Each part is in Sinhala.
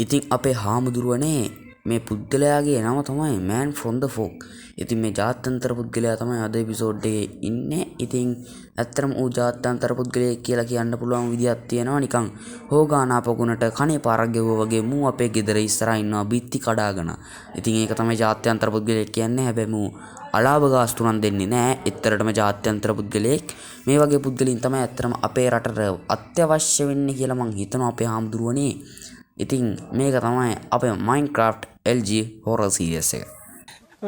ඉතින් අපේ හාමුදුරුවනේ, මේ පුද්ගලයාගේ නම තමයි Man from the Fog. ඉතින් මේ ජාත්‍යන්තර පුද්ගලයා තමයි අද එපිසෝඩ් එකේ ඉන්නේ. ඉතින් ඇත්තටම ඌ ජාත්‍යන්තර පුද්ගලයෙක් කියලා කියන්න පුළුවන් විදියක් තියෙනවා. නිකන් හොගානා පොකුණට කනේ පාරක් ගෙවුවා වගේ මූ අපේ ගෙදර ඉස්සරහා ඉන්නවා බිත්ති කඩාගෙන. ඉතින් ඒක තමයි ජාත්‍යන්තර පුද්ගලයෙක් කියන්නේ. හැබැයි මූ අලාභ ගාස්තු නම් දෙන්නේ නෑ. එතරටම ජාත්‍යන්තර පුද්ගලයෙක්. මේ වගේ පුද්ගලයින් තමයි ඇත්තටම අපේ රටට අත්‍යවශ්‍ය වෙන්නේ කියලා මං හිතනවා අපේ හාමුදුරුවනේ. ඉතින් මේක තමයි අපේ Minecraft LG horror series එක.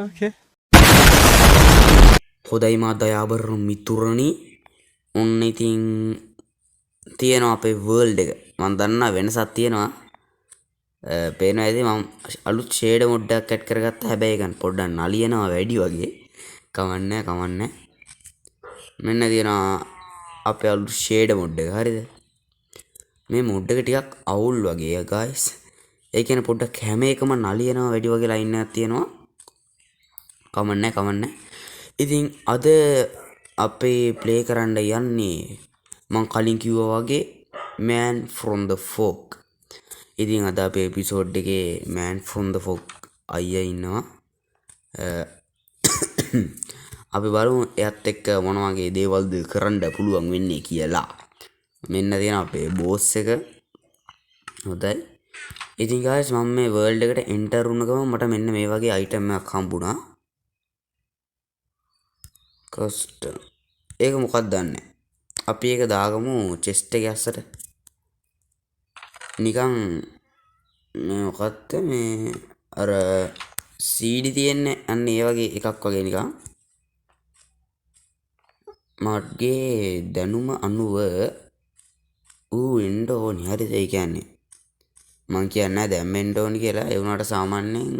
Okay. හොඳයි මා දයාබර මිතුරනි, ඔන්න ඉතින් තියෙනවා අපේ වර්ල්ඩ් එක. මං දන්නා වෙනසක් තියෙනවා. පේනවා ඇති, මං අලුත් ෂේඩර් මොඩ් එකක් ඇඩ් කරගත්තා. හැබැයි ඒක පොඩ්ඩක් නලියනවා වැඩි වගේ. කමන්නේ කමන්නේ. මෙන්න තියෙනවා අපේ අලුත් ෂේඩර් මොඩ් එක. හරිද? මේ මොඩ් එක ටිකක් අවුල් වගේ ගයිස්. ඒ කියන්නේ පොඩ්ඩක් හැම එකම නලියනවා වැඩි වගේ ලයින් එකක් තියෙනවා. කමන්නේ කමන්නේ. ඉතින් අද අපේ ප්ලේ කරන්න යන්නේ මං කලින් කිව්වා වගේ Man from the Fog. ඉතින් අද අපේ එපිසෝඩ් එකේ Man from the Fog අයියා ඉන්නවා. අපි බලමු එයත් එක්ක මොන වගේ දේවල්ද කරන්න පුළුවන් වෙන්නේ කියලා. මෙන්න තියෙන අපේ බෝස් එක. හොඳයි. ඉතින් ගායිස්, මම මේ වර්ල්ඩ් එකට එන්ටර් වුණ ගමන් මට මෙන්න මේ වගේ අයිටම් එකක් හම්බුණා. කස්ටම්. ඒක මොකක්ද දන්නේ. අපි ඒක දාගමු චෙස්ට් එකේ අස්සට. නිකන් මේ මොකක්ද මේ අර සීඩි තියෙන්නේ, අන්න ඒ වගේ එකක් වගේ නිකන්. මගේ දැනුම අනුව ඌ එන්න ඕනි. හරිද? ඒ කියන්නේ මං කියන්නේ නෑ දැන් එන්න ඕනි කියලා. ඒ වුණාට සාමාන්‍යයෙන්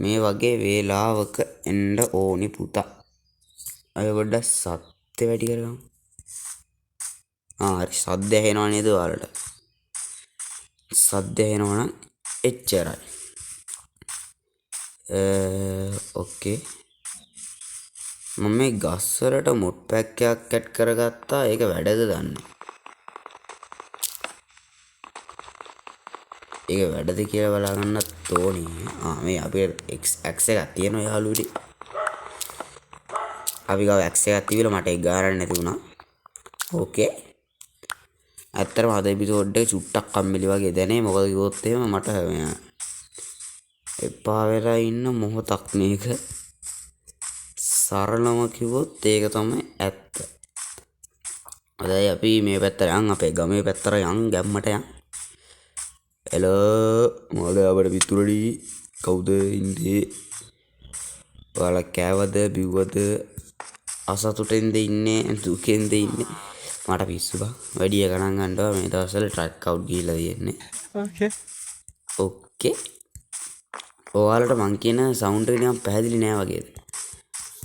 මේ වගේ වේලාවක එන්න ඕනි පුතා. අය පොඩ්ඩක් සද්ද වැඩි කරගමු. ආ හරි, සද්ද ඇහෙනව නේද ඔයාලට? සද්ද ඇහෙනවා නම් එච්චරයි. ඕකේ. මම මේ ගස් වලට මොඩ් පැක් එකක් ඇඩ් කරගත්තා. ඒක වැඩද දන්නේ. ඒක වැඩද කියලා බලා ගන්නත් ඕනේ. ආ මේ අපේ X එකක් තියෙනවා යාළුවනේ. අපි ගාව X එකක් තිබිලා මට ඒක ගාරන්න නැති වුණා. ඕකේ. ඇත්තටම අද එපිසෝඩ් එක චුට්ටක් කම්මැලි වගේ දැනේ. මොකද කිව්වොත් එහෙම මට මේ එපා වෙලා ඉන්න මොහොතක් මේක. සරලම කිව්වොත් ඒක තමයි ඇත්ත. හොඳයි, අපි මේ පැත්තට යන්, අපේ ගමේ පැත්තට යන්, ගැම්මට යන්. හෙලෝ මොකද අපේ මිතුරනි, කවුද ඉන්නේ? ඔයාලා කෑවද බිව්වද? අසතුටෙන්ද ඉන්නේ, දුකෙන්ද ඉන්නේ? මට පිස්සු බං. වැඩි ගණන් ගන්නවා මේ දවස්වල ට්‍රැක් අවුට් ගිහිල්ලා තියෙන්නේ. Okay. ඕකේ. ඔයාලට මං කියන සවුන්ඩ් එක නිකන් පැහැදිලි නෑ වගේද?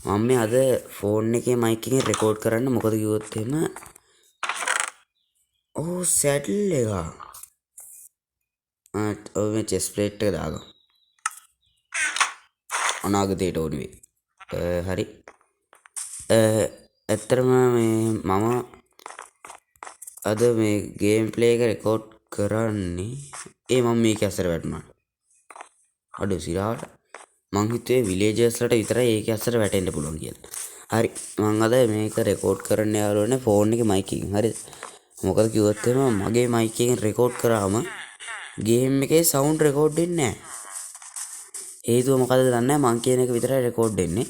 මම මේ අද ෆෝන් එකේ මයික් එකෙන් රෙකෝඩ් කරන්න. මොකද කිව්වොත් එහෙම ඕ සැඩල් එක. ආ ඔය මේ චෙස් ප්ලේට් එක දාගමු. අනාගතයට ඕනි වෙයි. හරි. ඇත්තටම මේ මම අද මේ ගේම් ප්ලේ එක රෙකෝඩ් කරන්නේ ඒ මම මේක ඇස්සට වැටුණා. අඩෝ සිරාවට. මං හිතුවේ විලේජර්ස්ලට විතරයි ඒක ඇස්සට වැටෙන්න පුළුවන් කියලා. හරි, මං අද මේක රෙකෝඩ් කරන්න යාළුවනේ ෆෝන් එකේ මයික් එකෙන්. හරිද? මොකද කිව්වොත් එහෙම මගේ මයික් එකෙන් රෙකෝඩ් කරාම ගේම් එකේ සවුන්ඩ් රෙකෝඩ් වෙන්නේ නැහැ. හේතුව මොකද්ද දන්නේ නැහැ. මං කියන එක විතරයි රෙකෝඩ් වෙන්නේ.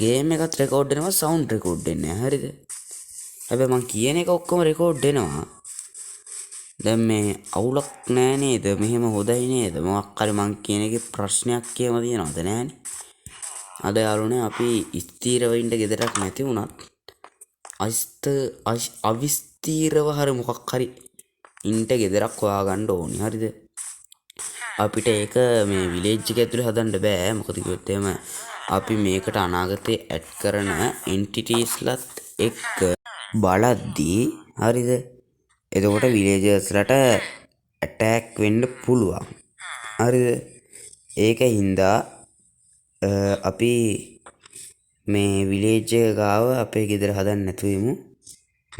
ගේම් එකත් රෙකෝඩ් වෙනවා, සවුන්ඩ් රෙකෝඩ් වෙන්නේ නැහැ. හරිද? හැබැයි මං කියන එක ඔක්කොම රෙකෝඩ් වෙනවා. දැන් මේ අවුලක් නෑ නේද? මෙහෙම හොඳයි නේද? මොකක් හරි මං කියන එකේ ප්‍රශ්නයක් කියම තියෙනවද? නෑනේ. අද යාළුවනේ අපි ස්ථිරව ඉන්න ගෙදරක් නැති වුණත් අවිස්ථිරව හරි මොකක් හරි ඉන්න ගෙදරක් හොයාගන්න ඕනි. හරිද? අපිට ඒක මේ විලේජ් එක ඇතුලේ හදන්න බෑ. මොකද කිව්වොත් එහෙම අපි මේකට අනාගතේ ඇඩ් කරන එන්ටිටීස්ලත් එක්ක බලද්දී, හරිද? එතකොට විලේජර්ස්ලට ඇටැක් වෙන්න පුළුවන්. හරිද? ඒක හින්දා අපි මේ විලේජ් එක ගාව අපේ ගෙදර හදන්න නැතුව ඉමු.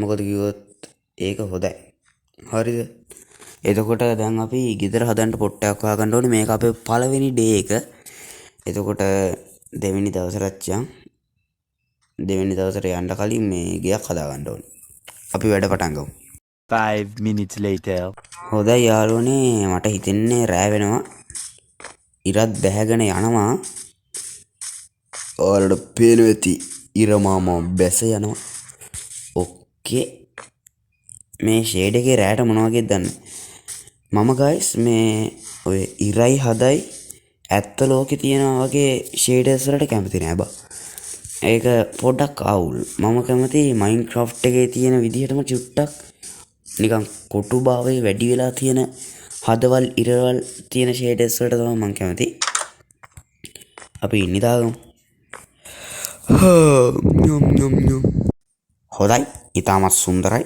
මොකද කිව්වොත් ඒක හොඳයි. හරිද? එතකොට දැන් අපි ගෙදර හදන්න පොට්ටයක් හොයාගන්න ඕනේ. මේක අපේ පළවෙනි ඩේ එක. එතකොට දෙවෙනි දවසටත් යන්. දෙවෙනි දවසට යන්න කලින් මේ ගෙයක් හදාගන්න ඕනේ. අපි වැඩ පටන් ගමු. 5 minutes later. හොඳයි යාළුවනේ, මට හිතෙන්නේ රෑ වෙනවා. ඉරත් බැහැගෙන යනවා. ඔයාලට පේනවා ඇති ඉර මාමා බැස යනවා. ඕකේ. මේ ෂේඩ් එකේ රෑට මොන වගේද දන්නේ. මම ගයිස් මේ ඔය ඉරයි හදයි ඇත්ත ලෝකේ තියෙනවා වගේ ෂේඩර්ස් වලට කැමති නෑ බා. ඒක පොඩ්ඩක් අවුල්. මම කැමති මයින්ක්‍රාෆ්ට් එකේ තියෙන විදිහටම චුට්ටක් නිකන් කොටු භාවය වැඩි වෙලා තියෙන හදවල් ඉරවල් තියෙන ෂේඩර්ස් වලට තමයි මං කැමති. අපි නිදාගමු. යම් යම් යම්. හොඳයි, ඉතාමත් සුන්දරයි.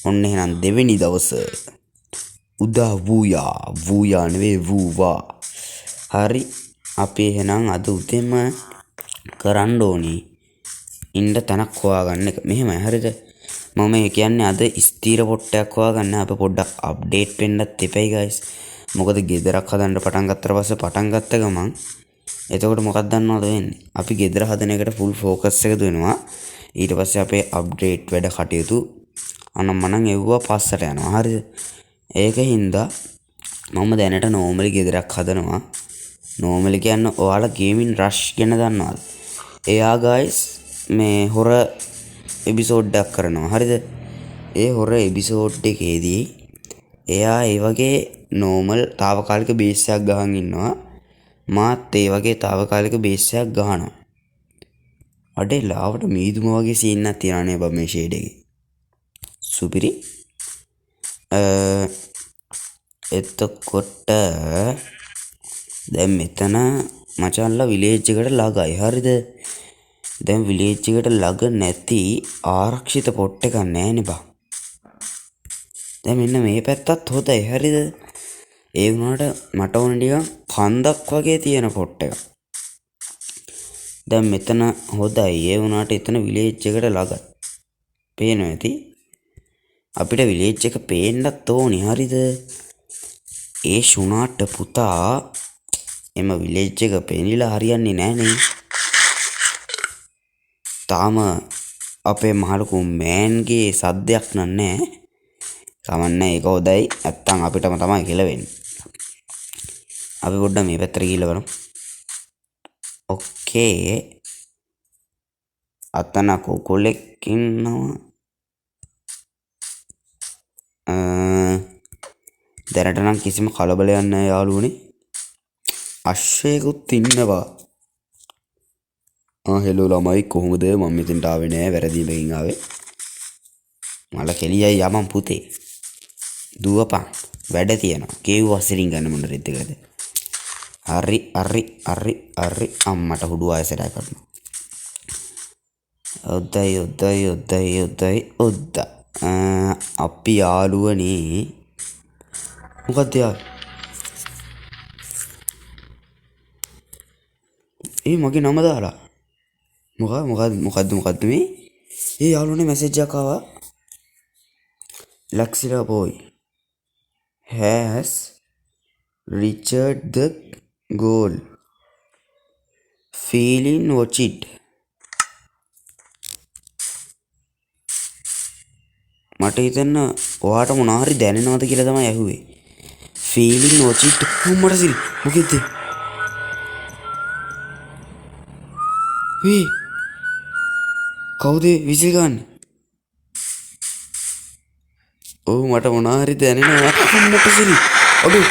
ඔන්න එහෙනම් දෙවෙනි දවස උදා වූයා, වූයා නෙවෙයි වූවා. හරි, අපි එහෙනම් අද උදේම කරන්න ඕනි ඉන්න තැනක් හොයාගන්න එක. මෙහෙමයි, හරිද? මම මේ කියන්නේ අද ස්ථිර පොට්ටයක් හොයාගන්න. අපි පොඩ්ඩක් අප්ඩේට් වෙන්නත් එපයි ගයිස්. මොකද ගෙදරක් හදන්න පටන් ගත්තට පස්සේ පටන් ගත්ත ගමන් එතකොට මොකක්ද දන්නවද වෙන්නේ? අපි ගෙදර හදන එකට ෆුල් ෆෝකස් එක දෙනවා. ඊට පස්සේ අපේ අප්ඩේට් වැඩ කටයුතු අනම්මනම් එව්වා පස්සට යනවා. හරිද? ඒක හින්දා මම දැනට නෝමලි ගෙදරක් හදනවා. නෝමලි කියන්නේ ඔයාලා ගේමින් රෂ් ගැන දන්නවද? එයා ගයිස් මේ හොර එපිසෝඩ් එකක් කරනවා. හරිද? ඒ හොර එපිසෝඩ් එකේදී එයා ඒ වගේ නෝමල් තාවකාලික බේස් එකක් ගහන් ඉන්නවා. මාත් ඒ වගේ තාවකාලික බේස් එකක් ගහනවා. අඩේ ලාවට මීදුම වගේ සීන් එකක් තියනවා නේ බං මේ ෂේඩ් එකේ. සුපිරි. එතකොට දැන් මෙතන මචංලා විලේජ් එකට ළඟයි. හරිද? දැන් විලේජ් එකට ළඟ නැති ආරක්ෂිත පොට් එකක් නෑනේ බං. දැන් මෙන්න මේ පැත්තත් හොඳයි. හරිද? ඒ වුණාට මට ඕන ටිකක් කන්දක් වගේ තියෙන පොට් එකක්. දැන් මෙතන හොඳයි. ඒ වුණාට එතන විලේජ් එකට ළඟයි. පේනවා ඇති. අපිට විලේජ් එක පේන්නත් ඕනි. හරිද? ඒ ෂුනාට පුතා එම විලේජ් එක පෙනිලා හරියන්නේ නෑනේ. තාම අපේ මහලොකු මෑන්ගේ සද්දයක් නම් නෑ. කමන්නේ, ඒක හොඳයි. නැත්තම් අපිටම තමයි කියලා වෙන්නේ. අපි පොඩ්ඩක් මේ පැත්තට ගිහලා බලමු. ඕකේ. අතන කුකුලෙක් ඉන්නවා. දැනට නම් කිසිම කලබලයක් නෑ යාළුවනේ. අශ්වයෙකුත් ඉන්නවා. හෙලෝ ළමයි, කොහොමද? මම මෙතෙන්ට ආවේ නෑ, වැරදීමකින් ආවේ. මල කෙලියයි යමන් පුතේ. දුවපන්, වැඩ තියෙනවා. කේව් වසිරින් ගන්න මොන රෙද්ද එකද? හරි හරි හරි හරි. අම්මට හුඩු ආයසරයක් කරනවා. හොඳයි හොඳයි හොඳයි හොඳයි හොඳයි. අපි යාළුවනේ. මොකද්ද යාර? ඒ මගේ නම දාලා. මොකද්ද මොකද්ද මොකද්ද මේ? ඒ යාළුවනේ මැසේජ් එකක් ආවා. ලක්සිලා boy has reached the goal. Feeling watch it. මට හිතෙන්න ඔයාට මොනවා හරි දැනෙනවද කියලා තමයි ඇහුවේ. Feeling watch it. මට සිරි. මොකෙද්ද? මේ කවුද විසිල් ගන්නේ? ඔව් මට මොනවා හරි දැනෙනවා. මට සිරි. අඩෝ.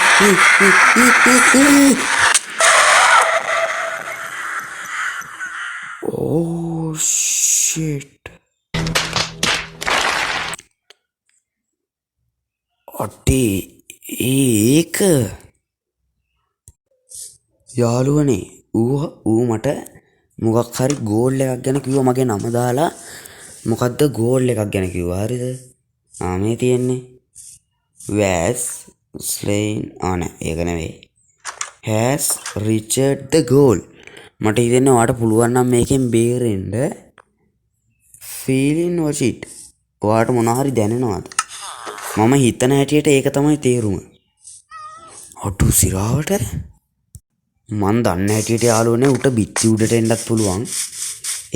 Oh shit. අටේ ඒක යාළුවනේ ඌ මට මොකක් හරි ගෝල් එකක් ගැන කිව්වා. මගේ නම දාලා මොකද්ද ගෝල් එකක් ගැන කිව්වා. හරිද? මේ තියෙන්නේ was slain. නෑ ඒක නෙවෙයි. has reached the goal. මට හිතෙන්නේ ඔයාට පුළුවන් නම් මේකෙන් බේරෙන්න. Feeling watch it. ඔයාට මොනවා හරි දැනෙනවද? මම හිතන හැටියට ඒක තමයි තේරුම. අඩු සිරාවට මං දන්න හැටියට යාළුවනේ උට බිත්ති උඩට එන්නත් පුළුවන්.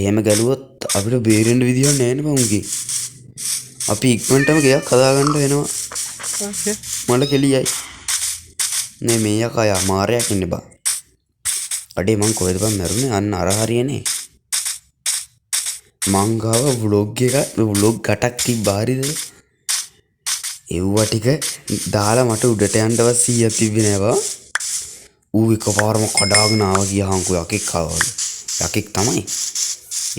එහෙම ගැලුවොත් අපිට බේරෙන්න විදියක් නෑ නේ බං උගේ. අපි ඉක්මනටම ගෙයක් හදාගන්න වෙනවා. මල කෙලියයි. නේ මේ යකා යා මාරයක් ඉන්නේ බං. අඩේ මං කොහෙද බං මැරුණේ? අන්න අර හරියනේ. මං ගාව ව්ලොග් එක ව්ලොග් ගටක් තිබ්බා හරිද? එව්වා ටික දාලා මට උඩට යන්නවත් සීයක් තිබ්බේ නෑ බං. ඌ එකපාරම කඩාගෙන ආවා ගියාංකෝ යකෙක් ආවලු. යකෙක් තමයි.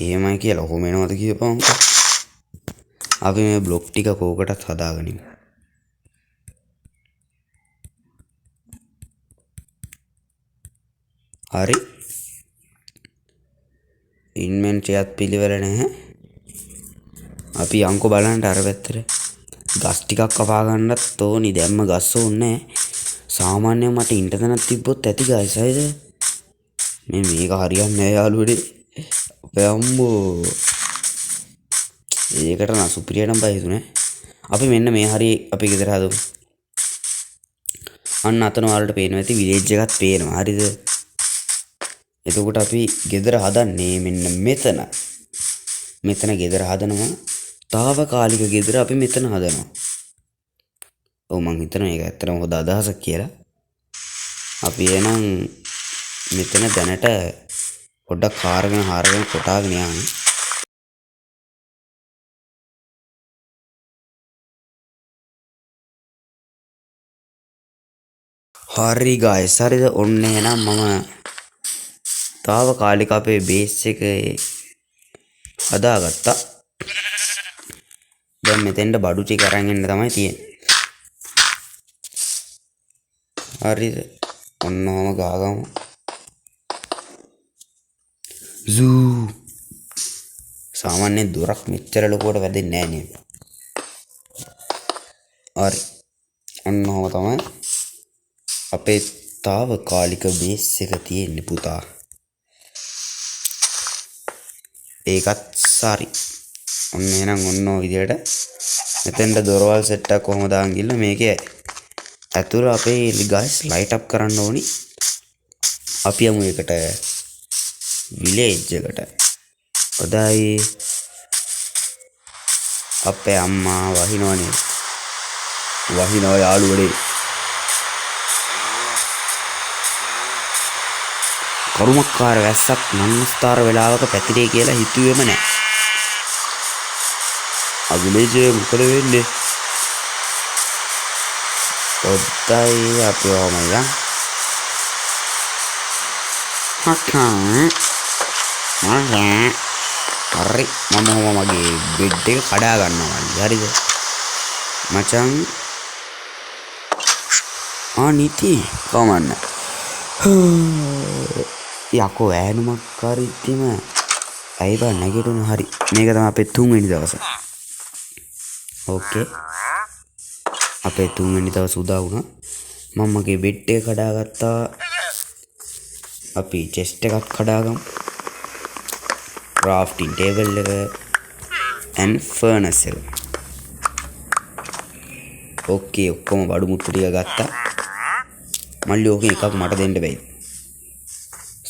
එහෙමයි කියලා ඔහොම එනවද කියපන්කෝ. අපි මේ බ්ලොක් ටික කෝකටත් හදාගනිමු. හරි. ඉන්වෙන්ටරියත් පිළිවෙල නැහැ. අපි යන්කෝ බලන්න අර පැත්තට. ගස් ටිකක් කපා ගන්නත් ඕනි. දැම්ම ගස් ඕනේ නැහැ. සාමාන්‍යයෙන් මට ඉන්ටර්නෙට් තිබ්බොත් ඇති ගයිස් හරිද? මේ මේක හරියන්නේ නැහැ යාළුවනේ. අපේ අම්මෝ. ඒකට නම් සුපිරියටම බය හිතුනේ. අපි මෙන්න මේ හරිය අපි ගෙදර හදමු. අන්න අතන ඔයාලට පේනවා ඇති විලේජ් එකක් පේනවා. හරිද? එතකොට අපි ගෙදර හදන්නේ මෙන්න මෙතන. මෙතන ගෙදර හදනවා. තාවකාලික ගෙදර අපි මෙතන හදනවා. ඔව් මං හිතනවා ඒක ඇත්තටම හොඳ අදහසක් කියලා. අපි එහෙනම් මෙතන දැනට පොඩ්ඩක් හාරගෙන හාරගෙන කොටාගෙන යන්න. හරි ගයිස් හරිද? ඔන්න එහෙනම් මම තාවකාලික අපේ බේස් එක හදාගත්තා. දැන් මෙතෙන්ට බඩු ටික අරන් එන්න තමයි තියෙන්නේ. හරිද? ඔන්න ඔහම ගාගමු. සූ සාමාන්‍යයෙන් දොරක් මෙච්චර ලොකුවට වැදෙන්නේ නෑ නේද? හරි. ඔන්න ඔහම තමයි අපේ තාවකාලික බේස් එක තියෙන්නේ පුතා. ඒකත් සරි. ඔන්න එහෙනම් ඔන්න ඔය විදියට මෙතෙන්ට දොරවල් සෙට් එකක් කොහොම දාන් ගිහලා මේකේ ඇතුළ අපේ ගයිස් ලයිට් අප් කරන්න ඕනි. අපි යමු ඒකට විලේජ් එකට. හොඳයි. අපේ අම්මා වහිනවනේ. වහිනවා යාළුවනේ. කරුමක්කාර වැස්සක් නන්නස්තර වෙලාවක පැතිරේ කියලා හිතුවේම නෑ. අවිලේජ් මොකද වෙන්නේ? හොඳයි අපි ඔහම යන්. හරි මම ඔහම මගේ බෙඩ් එක කඩා ගන්නවා මල්ලි. හරිද මචං? ආ නිති කමන්න. යකෝ ඈනුමක් හරි ඉතිම ඇයි බං නැගිටුනේ? හරි මේක තමයි අපේ තුන්වෙනි දවස. ඕකේ අපේ තුන්වෙනි දවස උදා වුණා. මම මගේ බෙඩ් එක කඩාගත්තා. අපි චෙස්ට් එකක් කඩාගමු. ක්‍රාෆ්ටිං ටේබල් එක ඇන්ඩ් ෆර්නස් එක. ඕකේ ඔක්කොම බඩු මුට්ටු ටික ගත්තා. මල්ලි ඕකෙන් එකක් මට දෙන්න බැයිද?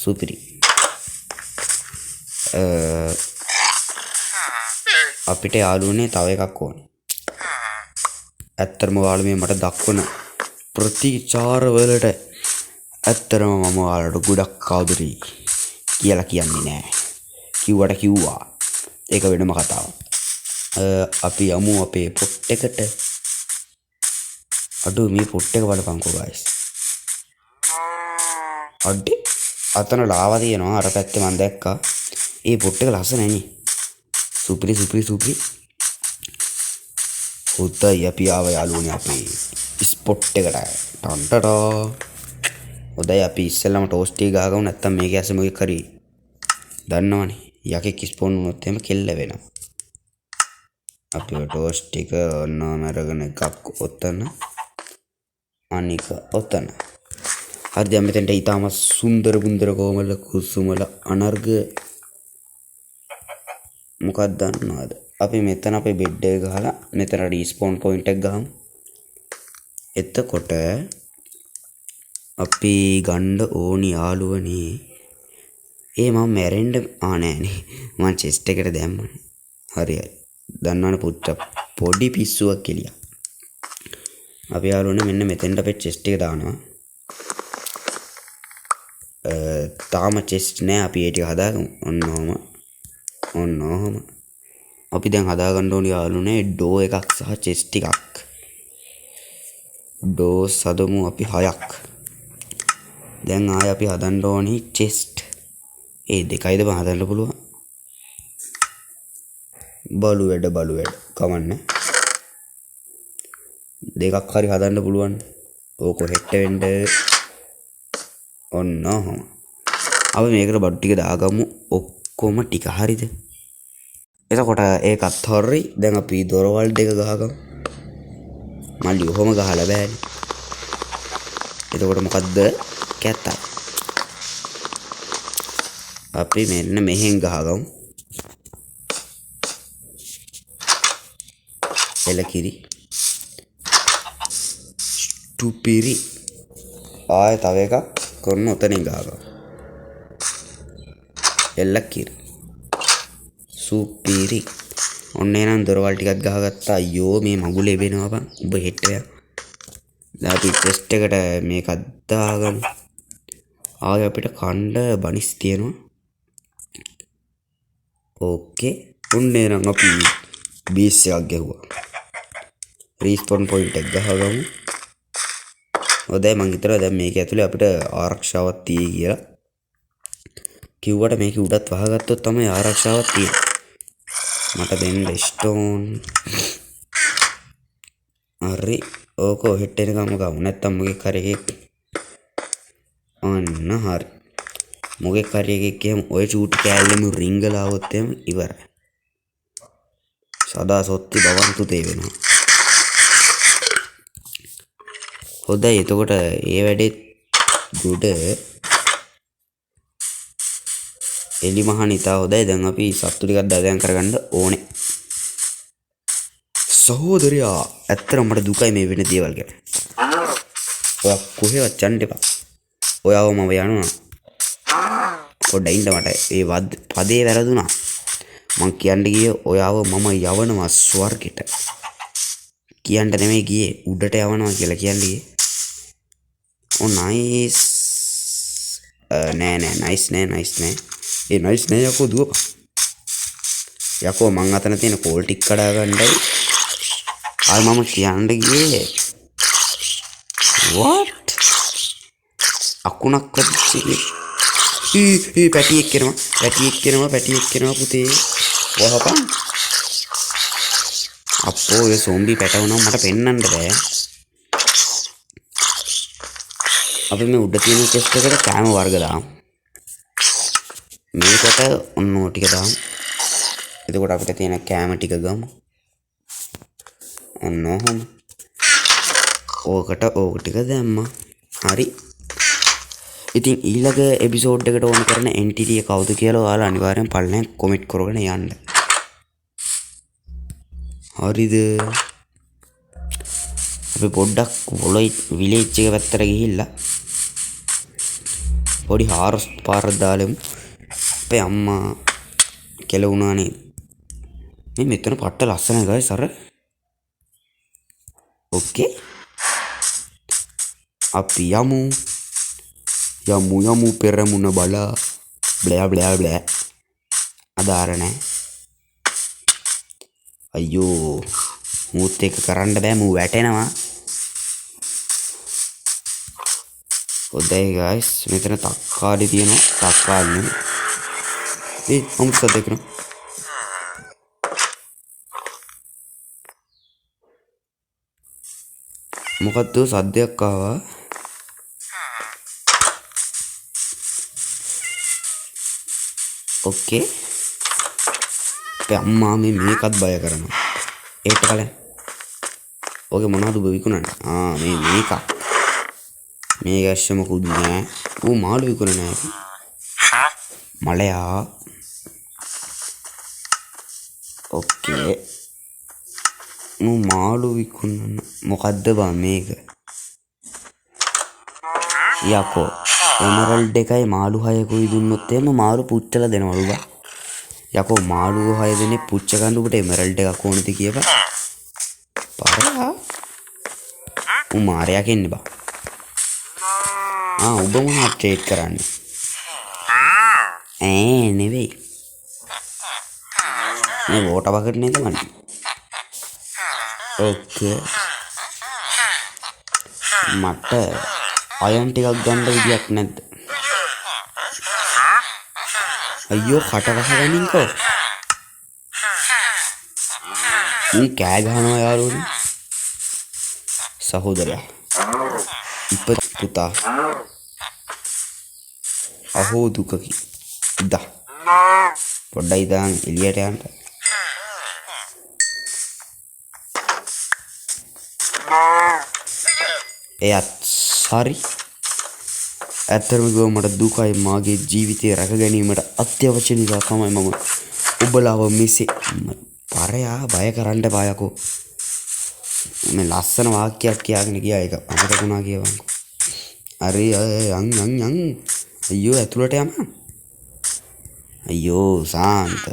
සුපිරි. අපිට යාළුවනේ තව එකක් ඕනේ. ඇත්තටම ඔයාලා මේ මට දක්වන ප්‍රතිචාර වලට ඇත්තටම මම ඔයාලට ගොඩක් ආදරෙයි කියලා කියන්නේ නෑ. කිව්වට කිව්වා. ඒක වෙනම කතාවක්. අපි යමු අපේ පොට් එකට. අඩෝ මේ පොට් එක බලපන්කෝ ගයිස්. අඩේ අතන ලාවා තියෙනවා අර පැත්තේ මං දැක්කා. ඒ පොට් එක ලස්සනයි නේ. සුපිරි සුපිරි සුපිරි. හොඳයි අපි ආව යාළුවනේ අපේ ස්පොට් එකට. Ton ta-ta. හොඳයි අපි ඉස්සෙල්ලාම ටෝස්ට් එක ගහගමු. නැත්තම් මේකේ ඇස මොකෙක් හරි දන්නවනේ. යකෙක් ස්පෝන් වුණොත් එහෙම කෙල්ල වෙනවා. අපි ඔය ටෝස්ට් එක ඔන්නෝම අරගෙන එකක් ඔතන අනික ඔතන. හරි දැන් මෙතෙන්ට ඊටාම සුන්දර බුන්දර කොමල කුසුමල අනර්ග මොකක්ද දන්නවද? අපි මෙතන අපේ බෙඩ් එක ගහලා මෙතන රීස්පෝන් පොයින්ට් එක ගහමු. එතකොට අපි ගන්න ඕනි යාළුවනේ. ඒ මම මැරෙන්න නෑනේ. මං චෙස්ට් එකට දැම්මනේ. හරි හරි. දන්නවනේ පුච්ච පොඩි පිස්සුවක් එළියා. අපි යාළුවනේ මෙන්න මෙතෙන්ට අපේ චෙස්ට් එක දානවා. තාම චෙස්ට් නෑ. අපි ඒ ටික හදාගමු. ඔන්න ඔහොම. ඔන්න ඔහොම. අපි දැන් හදාගන්න ඕනි යාළුවනේ ඩෝ එකක් සහ චෙස්ට් ටිකක්. ඩෝස් හදමු අපි 6ක්. දැන් ආයෙ අපි හදන්න ඕනි චෙස්ට්. ඒ දෙකයිද බං හදන්න පුළුවන්. බලු වැඩ බලු වැඩ. කමන්නේ. දෙකක් හරි හදන්න පුළුවන්. ඕක හෙට්ට වෙන්න. ඔන්න ඔහොම. අපි මේකට බඩු ටික දාගමු ඔක්කොම ටික. හරිද? එතකොට ඒකත් හරි. දැන් අපි දොරවල් දෙක ගහගමු. මල්ලි ඔහොම ගහලා බෑනේ. එතකොට මොකද්ද? කැතයි. අපි මෙන්න මෙහෙන් ගහගමු. එලකිරි. ස්ටුපිරි. ආයෙ තව එකක් කොන්න ඔතනින් ගහගමු. එලකිරි. සුපිරි. ඔන්න එහෙනම් දොරවල් ටිකක් ගහගත්තා. අයියෝ මේ මගුල එබෙනවා බං. උඹ හෙට්ට යන්. දැන් අපි චෙස්ට් එකට මේකක් දාගමු. ආයෙ අපිට කණ්ඩ බනිස් තියෙනවා. ඕකේ. ඔන්න එහෙනම් අපි බීස් එකක් ගැහුවා. රීස්පොන් පොයින්ට් එක ගහගමු. හොඳයි මං හිතනවා දැන් මේක ඇතුලේ අපිට ආරක්ෂාවක් තියෙයි කියලා. කිව්වට මේක උඩත් වහගත්තොත් තමයි ආරක්ෂාවක් තියෙන්නේ. මට දෙන්න ස්ටෝන්. හරි. ඕක හෙට්ට එනකම්ම ගමු. නැත්තම් මොකෙක් හරි එකෙක්. අන්න හරි. මොකෙක් හරි එකෙක් එහෙම ඔය චූටි කෑල්ලෙම රිංගලා આવොත් එහෙම ඉවරයි. සදා සොත්ති බවන්තු තේ වෙනවා. හොඳයි එතකොට ඒ වැඩේ ගොඩ එලි මහණ ඉතා හොඳයි. දැන් අපි සත්තු ටිකක් දදයන් කරගන්න ඕනේ. සහෝදරයා ඇත්තටම මට දුකයි මේ වෙන දේවල් ගැන. ඔයා කොහෙවත් යන්න එපා. ඔයාව මම යනවා. පොඩ්ඩක් ඉන්න මට ඒ පදේ වැරදුනා. මං කියන්න ගියේ ඔයාව මම යවනවා ස්වර්ගෙට. කියන්න නෙමෙයි ගියේ උඩට යවනවා කියලා කියන්න ගියේ. ඔව් නයිස්. නෑ නෑ නයිස් නෑ නයිස් නෑ. ඒ නයිස් නෑ යකෝ දුවපන්. යකෝ මං අතන තියෙන කෝල් ටික කඩා ගන්නයි. ආයි මම කියන්න ගියේ what? අකුණක් වැදිච්ච එකේ. ඊ පැටියෙක් එනවා. පැටියෙක් එනවා. පැටියෙක් එනවා පුතේ. වහපන්. අප්පෝ ඔය සොම්බි පැටව නම් මට පෙන්වන්න බෑ. අපි මේ උඩ තියෙන චෙස්ට් එකට කෑම වර්ග දාමු. මේකට ඔන්න ඔය ටික දාමු. එතකොට අපිට තියෙන කෑම ටික ගමු. ඔන්න ඔහොම. ඕකට ඕක ටික දැම්මා. හරි. ඉතින් ඊළඟ එපිසෝඩ් එකට ඕන කරන එන්ටිටි එක කවුද කියලා ඔයාලා අනිවාර්යෙන් පල්ලෙන් කමෙන්ට් කරගෙන යන්න. හරිද? අපි පොඩ්ඩක් විලේජ් එක පැත්තට ගිහිල්ලා පොඩි හාරස් පාරක් දාලමු. අපේ අම්මා කෙලවුණා නේද? මේ මෙතන පට්ට ලස්සනයි ගයිස් අර. ඕකේ. අපි යමු. යමු යමු පෙරමුණ බලා. බ්ලෑ බ්ලෑ බ්ලෑ. අදාර නෑ. අයියෝ මූත් එක කරන්න බෑ මූ වැටෙනවා. හොඳයි ගයිස් මෙතන තක්කාලි තියෙනවා. තක්කාලි නෙමෙයි. ඒ අමුතු සද්දයක් එනවා. මොකද්ද සද්දයක් ආවා. ඕකේ. අපේ අම්මා මේ මේකත් බය කරනවා. ඒත් බලන්න. ඔගේ මොනවද ඔබ විකුණන්නේ? ආ මේ මේකක්. මේ ඇස්ස මොකුත් නෑ. ඌ මාළු විකුණන්නේ නෑ. මලයා. ඕකේ. මූ මාළු විකුණන මොකද්ද බං මේක? යකෝ එමරල්ඩ් එකයි මාළු 6කුයි දුන්නොත් එහෙම මාළු පුච්චලා දෙනවලු බා. යකෝ මාළුවෝ 6 දෙනෙක් පුච්ච ගන්න ඔබට එමරල්ඩ් එකක් ඕනද කියපන්. පරයා. ඌ මාරයා කියන්නේ බා. ආ ඔබ මොනවද ට්‍රේඩ් කරන්නේ? ඈ නෙවෙයි. මේ වෝටර් බකට් නේද මන්නේ? ඕකේ. මට අයන් ටිකක් ගන්න විදියක් නැද්ද? අයියෝ කට වහගනින්කෝ. මුන් කෑ ගහනවා යාළුවනේ. සහෝදරයා. ඉප පුතා. අහෝ දුකකි. ඉදා. පොඩ්ඩයි දාන් එළියට යන්න. එයත් හරි. ඇත්තටම කිව්වම මට දුකයි මාගේ ජීවිතය රැක ගැනීමට අත්‍යවශ්‍ය නිසා තමයි මම ඔබලාව මෙසේ පරයා බය කරන්න එපා යකෝ. මේ ලස්සන වාක්‍යයක් කියාගෙන ගියා ඒක අමතක වුණා කියවන්කෝ. හරි යන් යන් යන් අයියෝ ඇතුළට යම. අයියෝ සාන්ත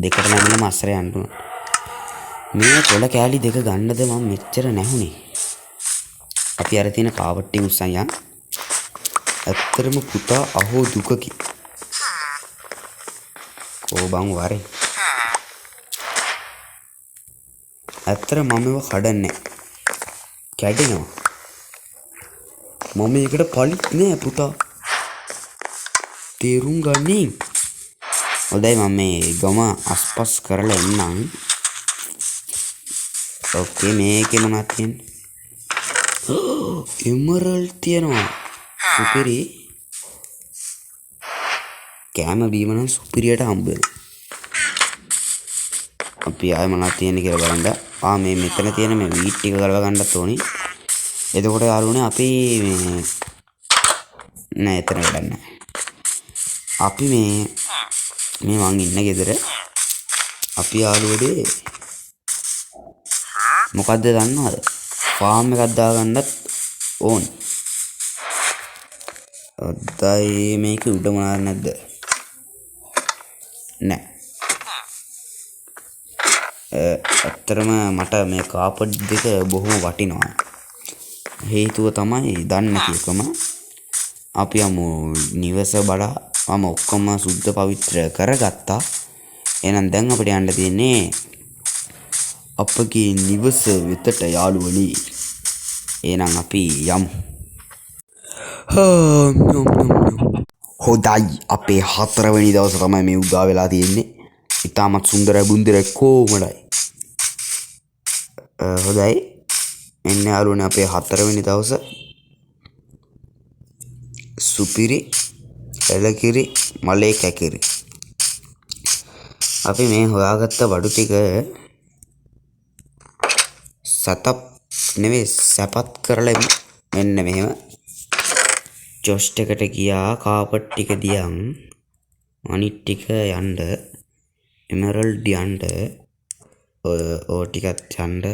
දෙකට නැමිලම අස්සර යන්න උනා. මේ කොළ කෑලි දෙක ගන්නද මම මෙච්චර නැහුනේ. අපි අර තියෙන කාවට් ටික උස්සන් යන්. ඇත්තටම පුතා අහෝ දුකකි. කෝ බං වරේ. ඇත්තට මම ඒව කඩන්නේ කැඩෙනවා. මම ඒකට පලිත් නෑ පුතා. තේරුම් ගනින්. හොඳයි මම මේ ගම අස්පස් කරලා එන්නම්. ඕකේ මේකේ මොනවද තියෙන්නේ? එමරල්ඩ් තියෙනවා. සුපිරි. කෑම බීම නම් සුපිරියට හම්බ වෙනවා. අපි ආයෙ මොනවද තියෙන්නේ කියලා බලන්න. ආ මේ මෙතන තියෙන මේ වීට් ටික ගලව ගන්නත් ඕනි. එතකොට යාළුවනේ අපි මේ නෑ එතන වැඩක් නෑ. අපි මේ මේ මං ඉන්න ගෙදර අපි යාළුවනේ මොකද්ද දන්නවද? ෆාම් එකක් දාගන්නත් ඕනි. අදයි මේක උඩ මොනවාද නැද්ද? නෑ. ඇත්තටම මට මේ කාපට් දෙක බොහොම වටිනවා. හේතුව තමයි දන්නේ නැති එකම. අපි යමු නිවස බලා. මම ඔක්කොම සුද්ධ පවිත්‍ර කරගත්තා. එහෙනම් දැන් අපිට යන්න තියෙන්නේ අපගේ නිවස වෙතට යාළුවනි. එහෙනම් අපි යමු. හොඳයි අපේ හතරවෙනි දවස තමයි මේ උදා වෙලා තියෙන්නේ. ඉතාමත් සුන්දරයි බුන්දරයි කොමලයි. හොඳයි එන්න යාළුවනේ අපේ හතරවෙනි දවස. සුපිරි එලකිරි මලේ කැකිරි. අපි මේ හොයාගත්ත බඩු ටික සතප් නෙවෙයි සැපත් කරලා එමු. මෙන්න මෙහෙම චොස්ට් එකට ගියා. කාපට් ටික දියන් අනිත් ටික යන්න එමරල්ඩ් යන්න ඔය ඕ ටිකත් යන්න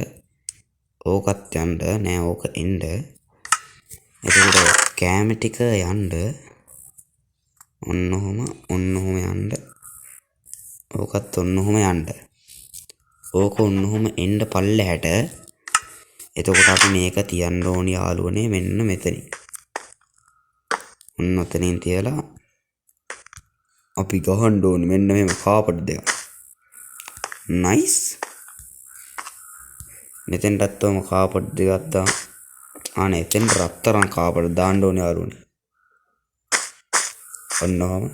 ඕකත් යන්න නෑ ඕක එන්න. එතකොට කෑම ටික යන්න ඔන්න ඔහොම ඔන්න ඔහොම යන්න ඕකත් ඔන්න ඔහොම යන්න ඕක ඔන්න ඔහොම එන්න පල්ලෙහාට. එතකොට අපි මේක තියන්න ඕනි යාළුවනේ මෙන්න මෙතනින්. ඔන්න ඔතනින් තියලා අපි ගහන්න ඕනි මෙන්න මෙහෙම කාපට් දෙකක්. නයිස්. මෙතෙන්ටත් ඔහම කාපට් දෙකක් දාන්න. ආ නෑ එතෙන්ට රත්තරන් කාපට් දාන්න ඕනි යාළුවනේ. ඔන්න ඔහම.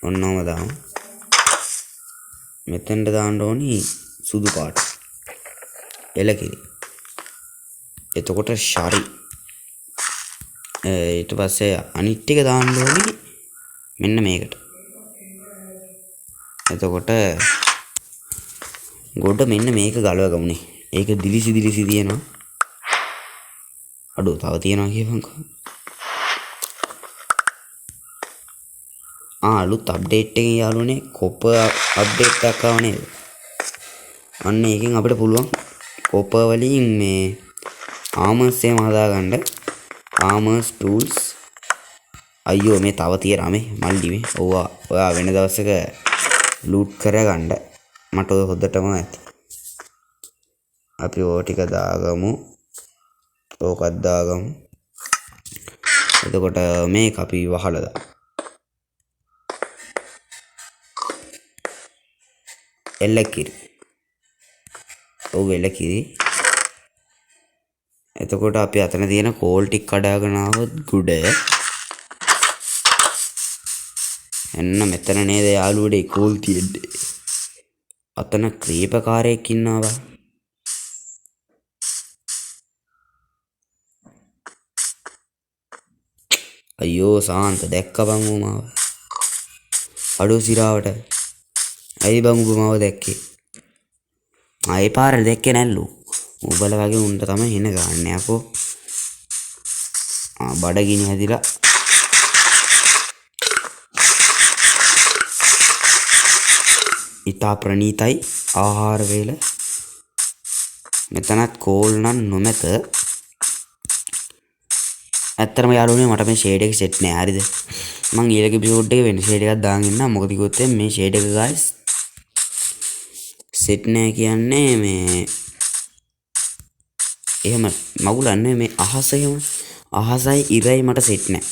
ඔන්න ඔහම දාමු. මෙතෙන්ට දාන්න ඕනි සුදු පාට. එලකිරි. එතකොට ශරි. ඊට පස්සේ අනිත් ටික දාන්න ඕනි මෙන්න මේකට. එතකොට ගොඩ මෙන්න මේක ගලව ගමුනේ. ඒක දිලිසි දිලිසි තියෙනවා. අඩෝ තව තියෙනවා කියපන්කෝ. ආ අලුත් අප්ඩේට් එකෙන් යාළුවනේ කොපර් අප්ඩේට් එකක් ආව නේද? අන්න ඒකෙන් අපිට පුළුවන් කොපර් වලින් මේ ආමර්ස් එහෙම හදාගන්න. ආමර්ස් ටූල්ස්. අයියෝ මේ තව තියෙනවා මේ මල්ලි මේ. ඔව් ඔයා වෙන දවසක ලූට් කරගන්න. මට ඔය හොද්දටම ඇති. අපි ඕ ටික දාගමු. ඕකත් දාගමු. එතකොට මේක අපි වහලා දාමු. එලකිරි. ඔව් එලකිරි. එතකොට අපි අතන තියෙන කෝල් ටික කඩාගෙන ආවොත් ගුඩ. එන්න මෙතන නේද යාළුවනේ කෝල් තියෙන්නේ. අතන ක්‍රීපකාරයෙක් ඉන්නවා බං. අයියෝ සාන්ත දැක්ක බං ඌ මාව. අඩෝ සිරාවට. ඇයි බං උඹ මාව දැක්කේ? ආයේ පාර දැක්කේ නැල්ලු. උඹලා වගේ උන්ට තමයි හින ගන්න යකෝ. ආ බඩගිනි හැදිලා. ඉතා ප්‍රණීතයි ආහාර වේල. මෙතනත් කෝල් නම් නොමැත. ඇත්තටම යාළුවනේ මට මේ ෂේඩ් එක සෙට් නෑ හරිද? මං ඊළඟ එපිසෝඩ් එකේ වෙන ෂේඩ් එකක් දාන් ඉන්නම්. මොකද කිව්වොත් එහෙනම් මේ ෂේඩ් එක ගයිස් සෙට් නෑ කියන්නේ මේ එහෙම මගුලක් නෙවෙයි මේ අහස එහෙම අහසයි ඉරයි මට සෙට් නෑ.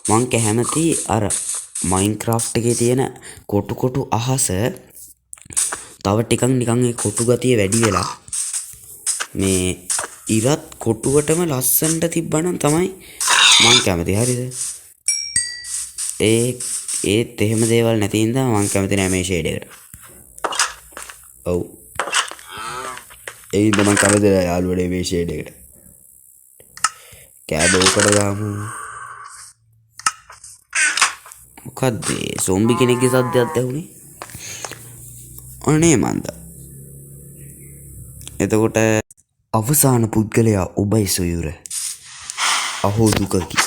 මං කැමති අර මයින්ක්‍රාෆ්ට් එකේ තියෙන කොටු කොටු අහස තව ටිකක් නිකන් ඒ කොටු ගතිය වැඩි වෙලා මේ ඉරත් කොටුවටම ලස්සනට තිබ්බනම් තමයි මං කැමති හරිද? ඒත් එහෙම දේවල් නැති හින්දා මං කැමති නෑ මේ ෂේඩ් එකට. ඔව්. ඒ හින්දා මං කැමති නෑ යාළුවනේ මේ ෂේඩ් එකට. කෑම ඕකට දාමු. මොකද්ද ඒ සොම්බි කෙනෙක්ගේ සද්දයක් ඇහුනේ? අනේ මන්ද. එතකොට අවසාන පුද්ගලයා ඔබයි සොයුර. අහෝ දුකකි.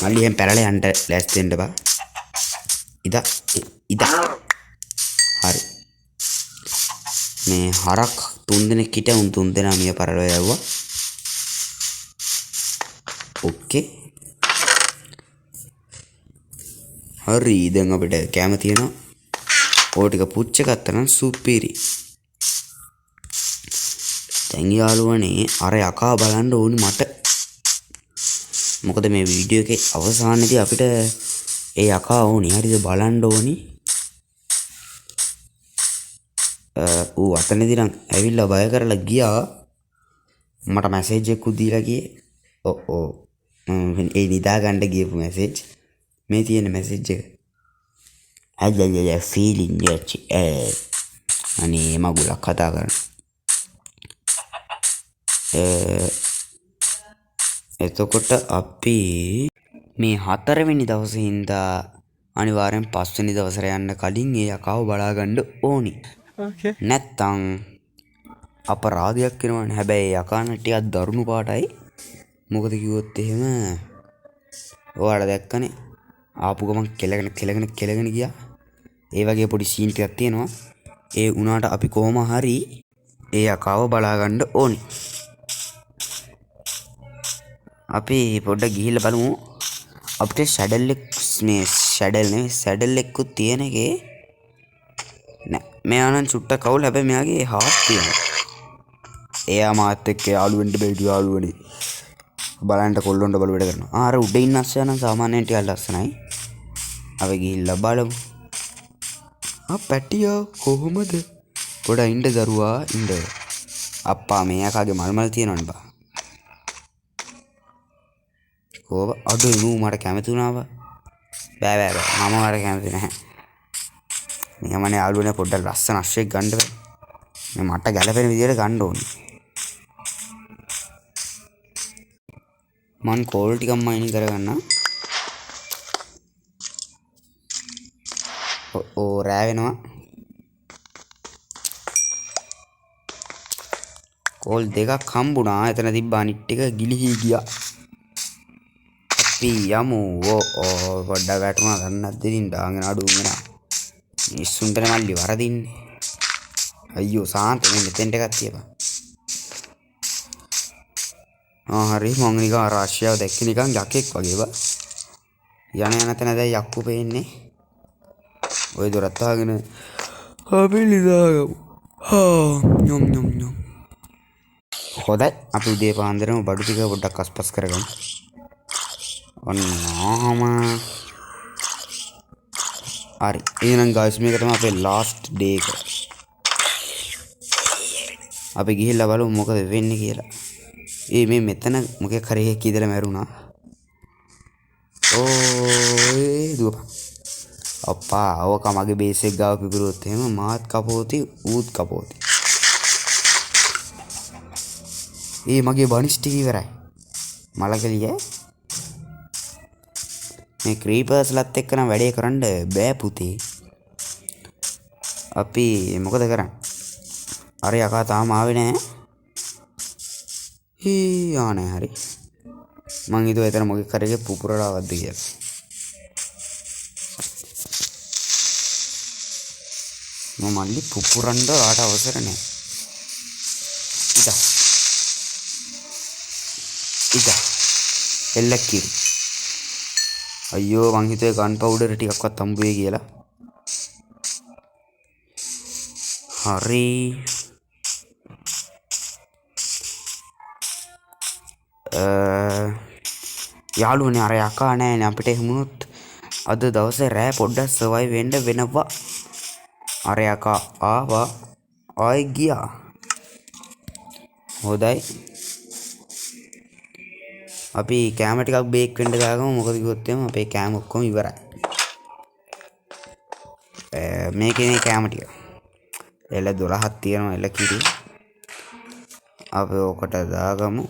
මල්ලි එහෙම පැනලා යන්න ලෑස්ති වෙන්න බා. ඉදා ඉදා. හරි. මේ හරක් තුන් දෙනෙක් හිටියා. උන් තුන් දෙනා මිය පරලොව යවුවා. ඕකේ. හරි දැන් අපිට කැම තියෙනවා. ඕක ටික පුච්ච ගත්තා නම් සුපිරි. දැන් යාළුවනේ අර යකා බලන්න ඕනි මට. මොකද මේ වීඩියෝ එකේ අවසානයේදී අපිට ඒ යකා ඕනි. හරිද බලන්න ඕනි. ඌ අතනදී නම් ඇවිල්ලා බය කරලා ගියා. මට මැසේජ් එකකුත් දීලා ගියේ. ඔව් ඔව්. ඒ නිදා ගන්න ගියපු මැසේජ්. මේ තියෙන මැසේජ් එක. අයියయ్యయ్య ෆීලිං යචි. අනේ මගුලක් කතා කරන. එතකොට අපි මේ හතරවෙනි දවසේ හින්දා අනිවාර්යෙන් පස්වෙනි දවසට යන්න කලින් ඒ යකාව බලා ගන්න ඕනි. නැත්තම් අපරාධයක් වෙනවනේ. හැබැයි ඒ යකා නම් ටිකක් දරුණු පාටයි. මොකද කිව්වොත් එහෙම ඔයාලා දැක්කනේ ආපු ගමන් කෙලගෙන කෙලගෙන කෙලගෙන ගියා. ඒ වගේ පොඩි සීන් ටිකක් තියෙනවා. ඒ වුණාට අපි කොහොම හරි ඒ යකාව බලා ගන්න ඕනි. අපි පොඩ්ඩක් ගිහිල්ලා බලමු. අපිට ෂැඩල් එක් මේ ෂැඩල් නෙවෙයි සැඩල් එක්කුත් තියෙන එකේ නෑ. මෙයා නම් චුට්ටක් අවුල්. හැබැයි මෙයාගේ හාට් තියෙනවා. එයා මාත් එක්ක යාළු වෙන්න බැරිද යාළුවනේ. බලන්න කොල්ලොන්ට බලු වැඩ කරනවා. අර උඩ ඉන්න අස්සයා නම් සාමාන්‍යයෙන් ටිකක් ලස්සනයි. අපි ගිහිල්ලා බලමු. පැටියා කොහොමද? පොඩ ඉන්න දරුවා ඉන්න. අප්පා මේ යකාගේ මල් මල් තියෙනවනේ බා. කොහොම අඩෝ නූ මට කැමති වුණා බා. බෑ බෑ බෑ මම මට කැමති නැහැ. මෙහෙමනේ යාළුවනේ පොඩ්ඩක් ලස්සන අශ්වයෙක් ගන්න බෑ. මේ මට ගැලපෙන විදියට ගන්න ඕනේ. මං කෝල් ටිකක් මයිනින් කරගන්නම්. ඔව් රෑ වෙනවා. කෝල් දෙකක් හම්බුණා. එතන තිබ්බ අනිත් ටික ගිලිහි ගියා. අපි යමු. ඔව් ඔව් පොඩ්ඩක් වැටුණා. දන්නේ නැද්ද ඉතින් ඩාගෙන අඩු වෙනවා. මිනිස්සුන්ටනේ මල්ලි වරදින්නේ. අයියෝ සාන්ත මේ මෙතෙන්ට එකක් තියපන්. ආ හරි, මං නිකන් අර රෂ්‍යාව දැක්කේ නිකන් යකෙක් වගේ බා. යන යන තැන දැන් යක්කු පේන්නේ. ඔය දොරත් වහගෙන අපි නිදාගමු. හාညොම්ညොම්ညොම්. හොඳයි, අපි උදේ පාන්දරම බඩු ටික පොඩ්ඩක් අස්පස් කරගමු. ඔන්න ඔහම. හරි, එහෙනම් ගයිස් මේක තමයි අපේ ලාස්ට් ඩේ එක. අපි ගිහිල්ලා බලමු මොකද වෙන්නේ කියලා. ඒ මේ මෙතන මොකෙක් හරි එකෙක් ඉඳලා මැරුණා. ඕයි දුවපන්. අප්පා ඕක මගේ බේස් එක ගාව පිපිරුවොත් එහෙම මාත් කපෝති ඌත් කපෝති. ඒ මගේ බනිස් ටික ඉවරයි. මලකලිය මේ ක්‍රීපර්ස්ලත් එක්ක නම් වැඩේ කරන්න බෑ පුතේ. අපි මොකද කරන්නේ? අර යකා තාම ආවේ නෑ. හී ආ නෑ හරි. මං හිතුවා එතන මොකෙක් හරි එකේ පුපුරලා ආවද්ද කියලා. මම මල්ලි පුපුරන්න ඔයාට අවසර නෑ. ඉදා. ඉදා. එල්ල කිරි. අයියෝ මං හිතුවේ ගන් පවුඩර් ටිකක්වත් හම්බ වෙයි කියලා. හරි. යාළුවනේ අර යකා නෑනේ අපිට එහෙම වුණොත් අද දවසේ රෑ පොඩ්ඩක් සර්වයිව් වෙන්න වෙනවා. අර යකා ආවා ආයි ගියා. හොඳයි. අපි කෑම ටිකක් බේක් වෙන්න දාගමු. මොකද කිව්වොත් එහෙම අපේ කෑම ඔක්කොම ඉවරයි. මේකේ නේ කෑම ටික. එළ 12ක් තියෙනවා එළ කිරි. අපි ඕකට දාගමු.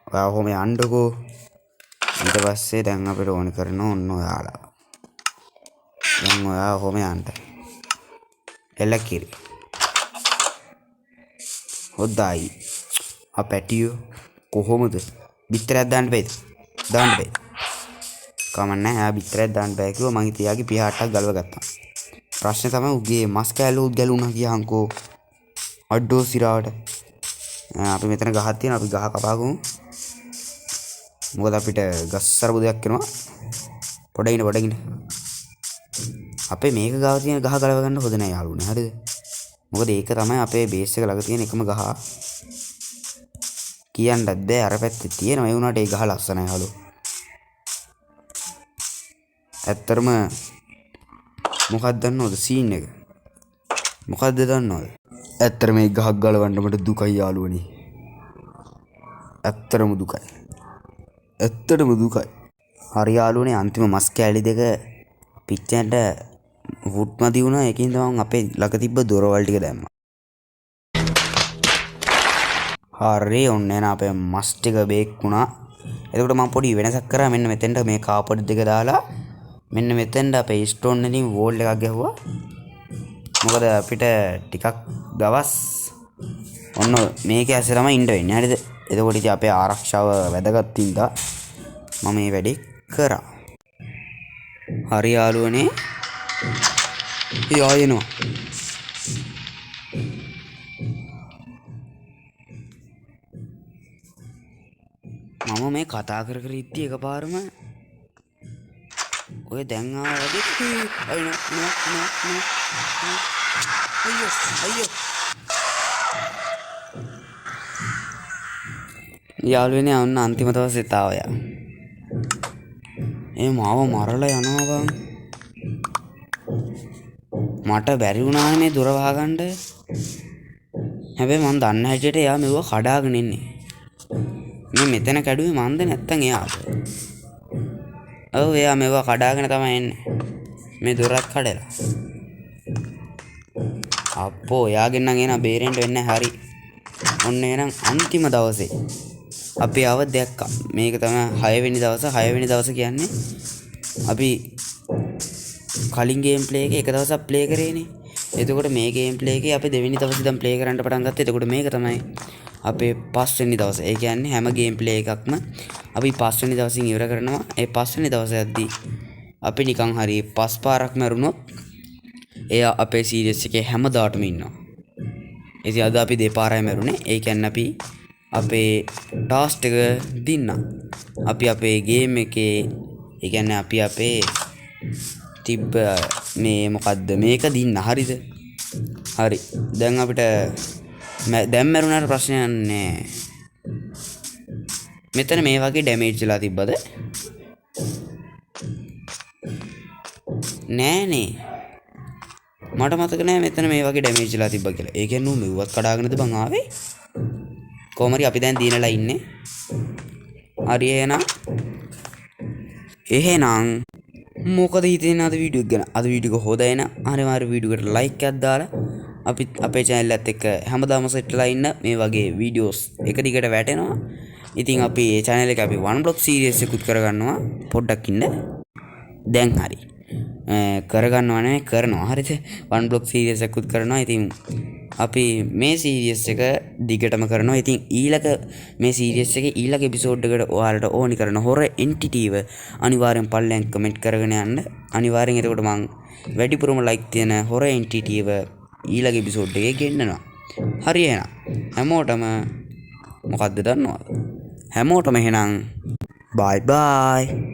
ඔයා ඔහොම යන්නකෝ. ඊට පස්සේ දැන් අපිට ඕන කරන ඔන්න ඔයාලා. දැන් ඔයා ඔහොම යන්න. එළ කිරි. හොඳයි. ආ පැටියෝ කොහොමද? බිත්තරයක් දාන්න බෑද? දාන්න බෑ. කමක් නෑ. එයා බිත්තරයක් දාන්න බෑ කිව්වා. මං ඉතින් එයාගේ පිහාට්ටක් ගලව ගත්තා. ප්‍රශ්නේ තමයි උගේ මස් කෑල්ල උත් ගැලුණා කියහන්කෝ. අඩෝ සිරාවට. අපි මෙතන ගහක් තියෙනවා. අපි ගහ කපාගමු. මොකද අපිට ගස් අරබුදයක් වෙනවා. පොඩ ඉන්න පොඩ ඉන්න. අපේ මේක ගාව තියෙන ගහ ගලව ගන්න හොඳ නෑ යාළුවනේ. හරිද? මොකද ඒක තමයි අපේ බේස් එක ළඟ තියෙන එකම ගහ. කියන්නත් බෑ අර පැත්තේ තියෙනවා. ඒ වුණාට ඒ ගහ ලස්සනයි හලෝ. ඇත්තටම මොකක්ද දන්නවද සීන් එක? මොකද්ද දන්නවද? ඇත්තටම මේ ගහක් ගලවන්න මට දුකයි යාළුවනේ. ඇත්තටම දුකයි. ඇත්තටම දුකයි. හරි යාළුවනේ අන්තිම මස් කෑලි දෙක පිච්චෙන්ට වුඩ් මදි වුණා. ඒකින් තමයි අපේ ළඟ තිබ්බ දොරවල් ටික දැම්මා. හරි ඔන්න එන අපේ මස් ටික බේක් වුණා. එතකොට මම පොඩි වෙනසක් කරා. මෙන්න මෙතෙන්ට මේ කාපට් දෙක දාලා මෙන්න මෙතෙන්ට අපේ ස්ටෝන් වලින් වෝල් එකක් ගැහුවා. මොකද අපිට ටිකක් දවස් ඔන්න මේකේ ඇස්සේ තමයි ඉන්න වෙන්නේ. හරිද? එතකොට ඉතින් අපේ ආරක්ෂාව වැදගත් හින්දා මම මේ වැඩේ කරා. හරි යාළුවනේ. ඒ ආයෙ එනවා. මම මේ කතා කර කර ඉද්දි එකපාරම ඔය දැන් ආවා වගේ අයියෝ නෝ නෝ නෝ අයියෝ අයියෝ යාළුවනේ ඔන්න අන්තිම දවසෙත් ආවා යා. ඒ මාව මරලා යනවා බං. මට බැරි වුණානේ මේ දොර වහගන්න. හැබැයි මං දන්න හැටියට එයා මෙව්ව කඩාගෙන ඉන්නේ. මේ මෙතන කැඩුවේ මන්ද නැත්තන් එයාද? ඔව් එයා මෙව්ව කඩාගෙන තමයි එන්නේ. මේ දොරත් කඩලා. අප්පෝ එයාගෙන් නම් එන බේරෙන්න වෙන්නේ නැහැ. හරි. ඔන්න එහෙනම් අන්තිම දවසේ අපි ආව දැක්කා. මේක තමයි 6 වෙනි දවස. 6 වෙනි දවස කියන්නේ අපි කලින් ගේම් ප්ලේ එකේ එක දවසක් ප්ලේ කරේනේ. එතකොට මේ ගේම් ප්ලේ එකේ අපි දෙවෙනි දවසේ ඉඳන් ප්ලේ කරන්න පටන් ගත්තා. එතකොට මේක තමයි අපේ පස්වෙනි දවස. ඒ කියන්නේ හැම ගේම් ප්ලේ එකක්ම අපි පස්වෙනි දවසින් ඉවර කරනවා. ඒ පස්වෙනි දවස යද්දී අපි නිකන් හරි පස් පාරක් මැරුණොත් එයා අපේ සීරීස් එකේ හැමදාටම ඉන්නවා. ඉතින් අද අපි දෙපාරයි මැරුණේ. ඒ කියන්නේ අපි අපේ ටාස්ක් එක දින්නා. අපි අපේ ගේම් එකේ, ඒ කියන්නේ අපි අපේ තිබ්බ මේ මොකද්ද මේක දින්න. හරිද? හරි. දැන් අපිට දැන් මැරුණාට ප්‍රශ්නයක් නෑ. මෙතන මේ වගේ ඩැමේජ් වෙලා තිබ්බද? නෑනේ. මට මතක නෑ මෙතන මේ වගේ ඩැමේජ් වෙලා තිබ්බා කියලා. ඒ කියන්නේ ඌ මෙව්වත් කඩාගෙනද බං ආවේ? කොහොම හරි අපි දැන් දිනලා ඉන්නේ. හරි, එහෙනම් එහෙනම් මොකද හිතෙන්නේ අද වීඩියෝ එක ගැන? අද වීඩියෝ එක හොඳයි නම් අනිවාර්ය වීඩියෝ එකට ලයික් එකක් දාලා අපි අපේ චැනල් එකත් එක්ක හැමදාම සෙට් වෙලා ඉන්න. මේ වගේ වීඩියෝස් එක දිගට වැටෙනවා. ඉතින් අපි මේ චැනල් එක අපි වන් බ්ලොක් සීරීස් එකකුත් කරගන්නවා. පොඩ්ඩක් ඉන්න. දැන් හරි. කරගන්නවා නෙමෙයි, කරනවා. හරිද? වන් බ්ලොක් සීරීස් එකකුත් කරනවා. ඉතින් අපි මේ සීරීස් එක දිගටම කරනවා. ඉතින් ඊළඟ මේ සීරීස් එකේ ඊළඟ එපිසෝඩ් එකට ඔයාලට ඕනි කරන හොර එන්ටිටිව අනිවාර්යෙන් පල්ලෙන් කමෙන්ට් කරගෙන යන්න. අනිවාර්යෙන් එතකොට මං වැඩිපුරම ලයික් තියෙන හොර එන්ටිටිව ඊළඟ එපිසෝඩ් එකේ ගෙන්නනවා. හරි, එහෙනම් හැමෝටම මොකද්ද දන්නවද? හැමෝටම එහෙනම් බයි බයි.